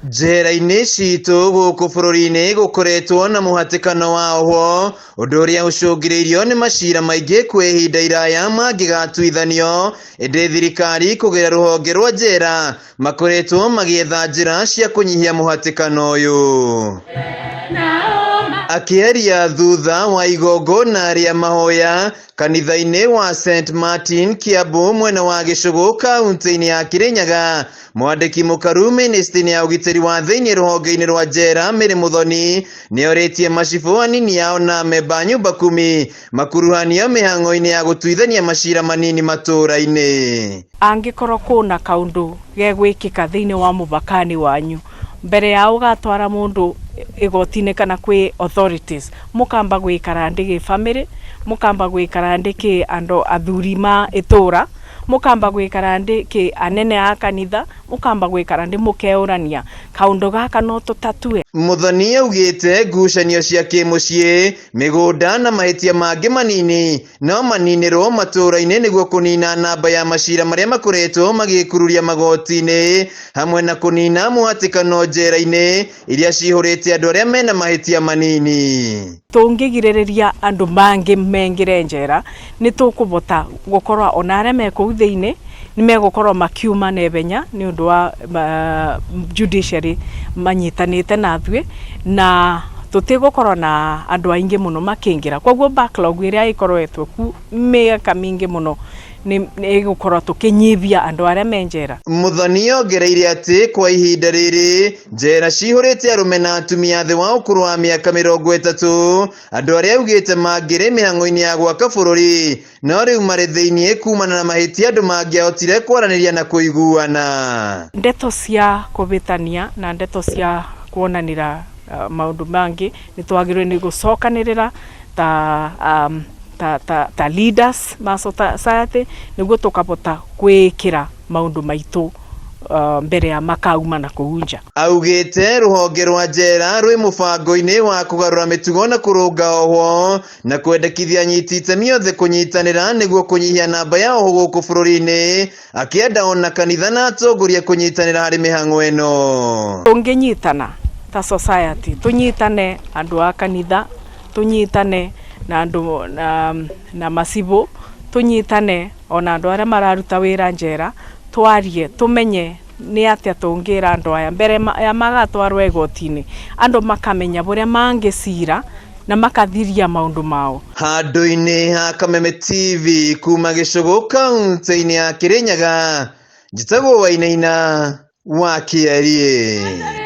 Njera-inĩ citũ gũkũ bũrũri-inĩ gũkoretwo na mũhatĩkano wa ohwo, ũndũ ũrĩa ũcũngĩrĩirio nĩ macira maingĩ kwa ihinda iraya mangĩgatuithanio, ĩndĩ thirikari kũgerera rũhonge rwa njera makoretwo magĩetha njĩra cia kũnyihia mũhatĩkano ũyũ. Akĩaria thutha wa igongona rĩa mahoya kanitha-inĩ wa St Martin Kiambu mwena wa Gĩcũgũ kaunti-inĩ ya Kĩrĩnyaga, mwandĩki mũkaru mĩnĩstĩ-inĩ ya ũgitĩri wa thĩinĩ rũhonge-inĩ rwa njera Mary Muthoni nĩorĩtie macibũ anini ao na memba nyumba kumi makuruhanio mĩhang'o-inĩ ya gũtuithania macira manini matũũra-inĩ. Angĩkorwo kwĩna kaũndũ gegwĩkĩka thĩinĩ wa mũbakani wanyu, mbere ya ũgatwara mũndũ igoti-inĩ kana kwĩ authorities, mũkamba gwĩkara ndĩ gĩ family, mũkamba gwĩkara ndĩ kĩ andũ athuri ma itũra, mũkamba gwĩkara ndĩ kĩ anene a kanitha, mũkamba gwĩkara ndĩ mũkeũrania kaũndũ gaka no tũtatue. Muthoni augĩte ngucanio cia kĩmũciĩ, mĩgũnda na mahĩtia mangĩ manini no maninĩrwo matũũra-inĩ nĩguo kũnina namba ya macira marĩa makoretwo magĩkururia magoti-inĩ hamwe na kũnina mũhatĩkano njera-inĩ iria cihũrĩte andũ arĩa mena mahĩtia manini. Tũngĩgirĩrĩria andũ mangĩ mengĩre njera nĩ tũkũbota gũkorwo ona arĩa me kũu thĩinĩ nĩ megũkorwo makiuma naihenya nĩ ũndũ wa judiciary manyitanĩte na ithuĩ na tũtigũkorwo na andũ aingĩ mũno makĩingĩra. Koguo backlog ĩrĩa ĩkoretwo ku mĩaka mĩingĩ mũno nĩ ĩgũkorwo tũkĩnyibia andũ arĩa me njera. Muthoni ongereire atĩ kwa ihinda rĩrĩ njera cihũrĩte arũme na atumia thĩ wa ũkũrũ wa mĩaka 30, andũ arĩa augĩte mangĩrĩ mĩhang'o-inĩ ya gwaka bũrũri no rĩu marĩ thĩinĩ kumana na mahĩtia andũ mangĩahotire kwaranĩria na kũiguana. Ndeto cia kũbĩtania na ndeto cia kuonanĩra maũndũ mangĩ nĩ twagĩrĩirwo nĩ gũcokanĩrĩra ta ta ta ta leaders ma society nĩguo tũkabota kwĩkĩra maũndũ maitũ mbere ya makauma na kũu nja. Augĩte rũhonge rwa njera rwĩ mũbango-inĩ wa kũgarũra mĩtugo na kũrũnga ohwo na kwendekithia anyiti itemi othe kũnyitanĩra nĩguo kũnyihia namba ya ohwo gũkũ bũrũri-inĩ, akĩenda ona kanitha na atongoria kũnyitanĩra harĩ mĩhang'o ĩno. Tũngĩnyitana ta society, tũnyitane andũ a kanitha, tũnyitane na andũ na macibũ, tũnyitane ona andũ arĩa mararuta wĩra njera, twarie tũmenye nĩ atĩa tũngĩra andũ aya mbere ya magatwarwo igoti-inĩ, andũ makamenya ũrĩa mangĩcira na makathiria maũndũ mao. Handũ-inĩ ha Kameme TV kuma Gĩcũgũ kaunti-inĩ ya Kĩrĩnyaga, njĩtagwo Wainaina wa Kĩariĩ.